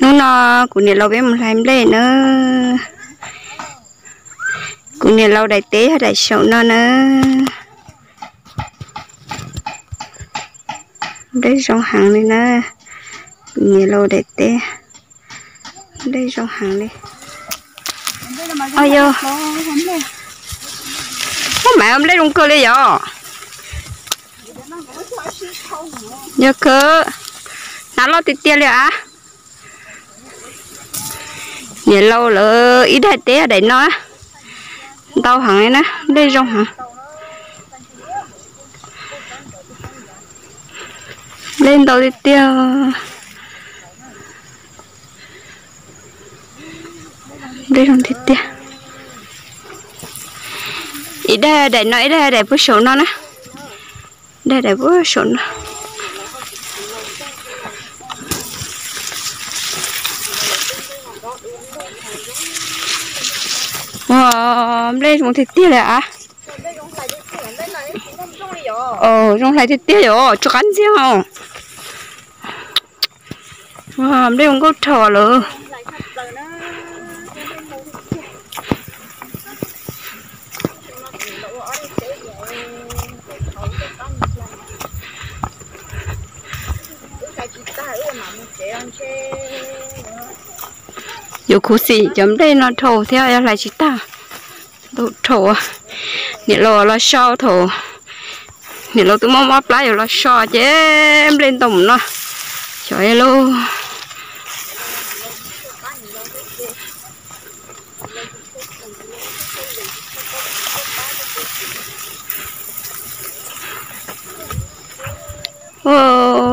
Hnub no kuv niam laus peb mus hlais nplej na. Kuv niam laus daim teb yog daim saum no na. Nplej zoo heev li na. Kuv niam laus daim teb, nplej zoo heev li. Yog, muab mam nplej zoo kawg li yom. Yog kawg, hnab loj tiag tiag li a. Niam laus lawv ib daim teb daim no ntau heev li na, nplej zoo heev. Nplej ntau tiag tiag. Nplej zoo tiag tiag. Ib daim daim no, ib daim daim puag saum no na. Daim daim puag saum no. Ua, nplej zoo tiag tiag li a. Zoo hlais tiag tiag yom, tsis qab ntxiag os. Nplej zoo nkauj dhau lawm. Yuav khuv xim cov nplej no dhau thiab, yog hlais tsis tag. Ntau dhau. Niam laus los so thaum niam laus twb mob mob plab, yuav los so ces nplej ntau mus no. Xyov lauj.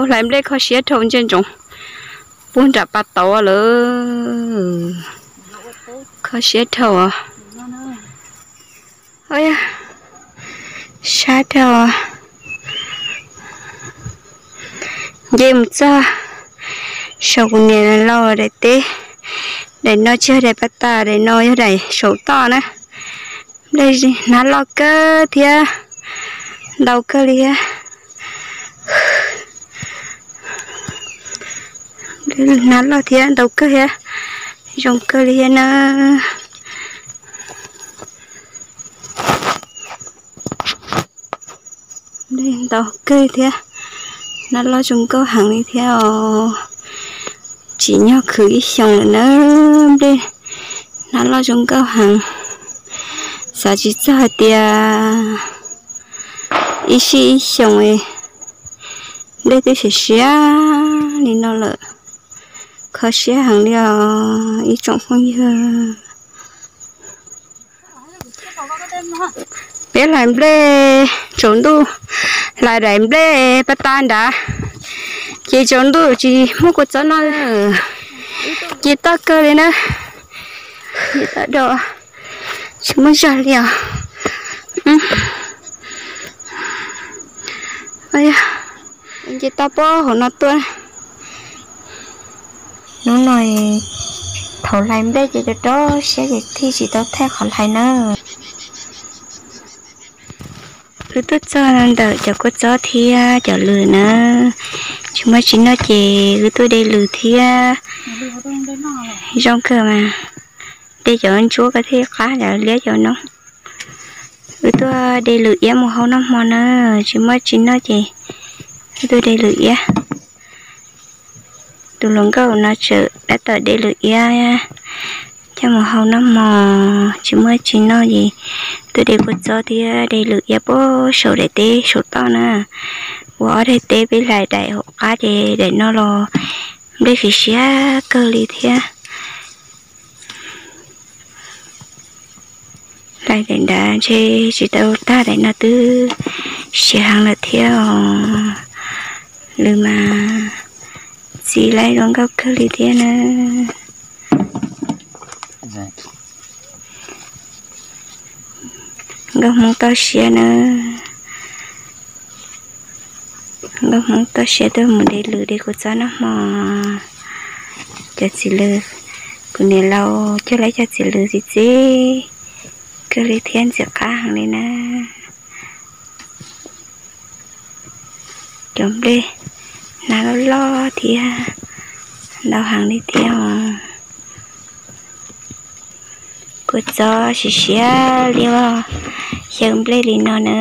Hlais nplej kho siab dhau ntsia ntsoov puag nram pas tauv lawm. Kho siab dhau. Sab dhau. Nce mus txog saum kuv niam laus daim teb. Daim no tsis yog daim pas tas, daim no yog daim saum toj na. Nplej hnab loj kawg thiab ntau kawg li thiab. Hnab loj thiab ntau kawg thiab, zoo kawg li thiab na. Ntau kawg thiab, hnab loj zoo nkauj heev li thiab os. Tsim nyog khwv ib xyoos lawm na, nplej hnab loj zoo nkauj heev. Xav tsis txog hais tias ib sij ib xyoos nplej twb siav siav li no lawm. Kho siab heev li os ib tsoom phooj ywg. Peb hlais nplej tsaus ntuj, hlais daim nplej pas tas nrad, ces tsaus ntuj tsis muaj kua txob noj. Ces toj kawg li na, tsis muaj zog li os. Nce toj puag hauv no tuaj. Hnub no thaum hlais nplej ces rau rau siab ces thiaj tsis tau thaij qhov hlais na. Wb tuaj txog ntawm cov kua txob thiab cov lws na, tsis muaj tsis noj ces wb tuaj de lws thiab. Zoo kawg mas, de cov ntsuab ko thiaj qab cov liab cov no. Wb tuaj de lws iab mus hau noj hmo na, tsis muaj tsis noj ces wb tuaj de lws iab. Tus hluas nkauj no tseem tab tom de lws iab coj mus hau noj hmo, tsis muaj tsis noj ces tuaj de kua txob thiab de lws iab puag saum daim teb saum toj na. Ua ob daim teb peb hlais daim hauv qab ces daim no los nplej siav siav kawg li thiab. Hlais daim nrad ntshe tsis tau tag, daim no twb siav heev lawm thiab os. Lws mas txi laib zoo nkauj kawg li thiab na. Nkauj Hmoob toj siab na. Nkauj Hmoob toj siab tuaj mus de lws de kua txob noj hmo. Cov txiv lws, kuv niam laus cog lawv cov txiv lws txi txi kawg li thiab ntxim qab heev li na. Cov nplej hnab loj loj thiab ntau heev li thiab os. Kua txob siav siav li os, xyaw nplej li no na.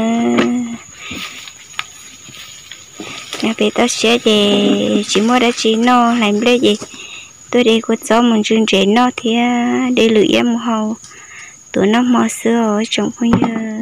Nyob pem toj siab ces tsis muaj dab tsi noj, hlais nplej ces tuaj de kua txob mus ntsw ntses noj thiab de lws iab mus hau tuav noj hmo xwb os tsoom phooj ywg.